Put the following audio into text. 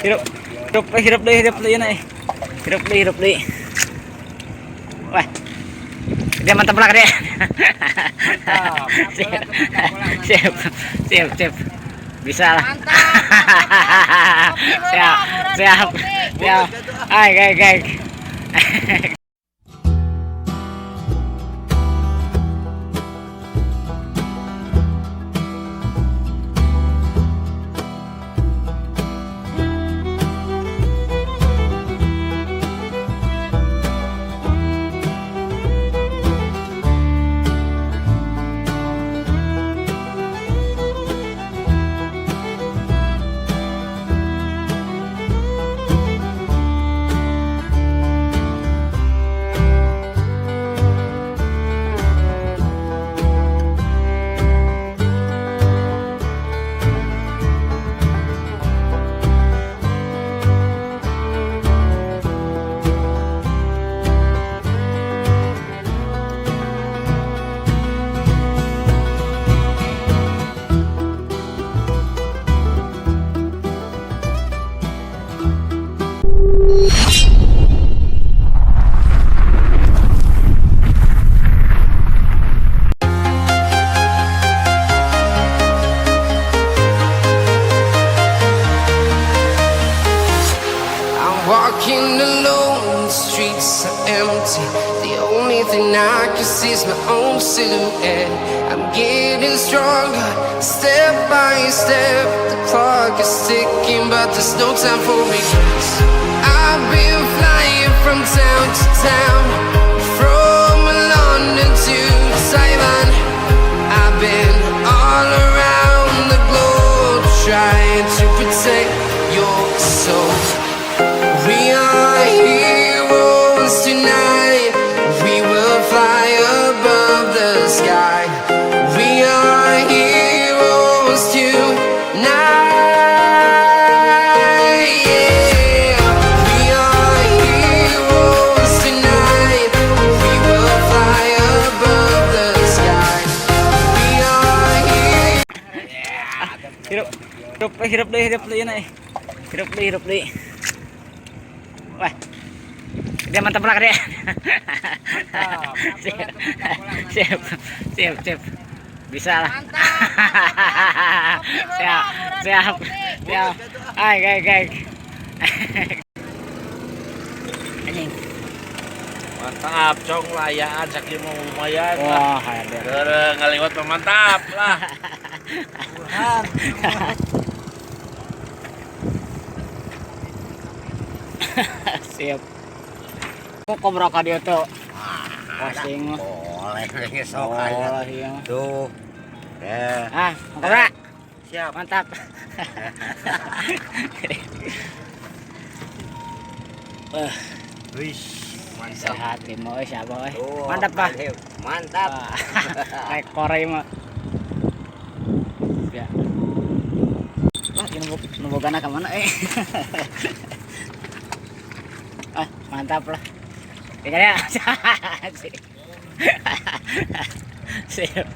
Hirup hirup hirup deui, hirup deui na. Hirup deui, hirup deui. Wah. Dia mantap lah dia. Siap. Siap. Siap, siap. Bisa lah. Siap. Siap. Siap. Ay, ay, ay. I'm walking alone, the streets are empty. The only thing I can see is my own silhouette. I'm getting stronger, step by step. The clock is ticking, but there's no time for regrets. I've been flying from town to town, from London to Taiwan. I've been all around the globe trying to protect your soul. We are heroes tonight. We will fly above the sky. We are heroes tonight. Yeah. We are heroes tonight. We will fly above the sky. We are heroes. Hirup hirup hirup deui, hirup deui na. Hirup deui, hirup deui. Wah. Dia mantap lah dia. Siap. Siap. Siap, siap. Bisa lah. Siap. Siap. Siap. Ay, ay, ay. Anjing. Mantap, cong layaan sakieu mah lumayan lah. Wah, ada. Keur ngaliwat mah mantap lah. Tuhan. Siap. Kok kobra ka dieu tuh? Posting mah. Boleh sok Oh, iya. Tuh. Ya. Ah, kobra. Siap. Mantap. Wah, Wih, mantap. sehat mau euy siapa euy. Tuh, Mantap, Pak. Mantap. Wah, rekor ieu mah. Ya. Wah, ini nu bogana ka mana euy? Ah, mantap lah. Ya ya. Siap.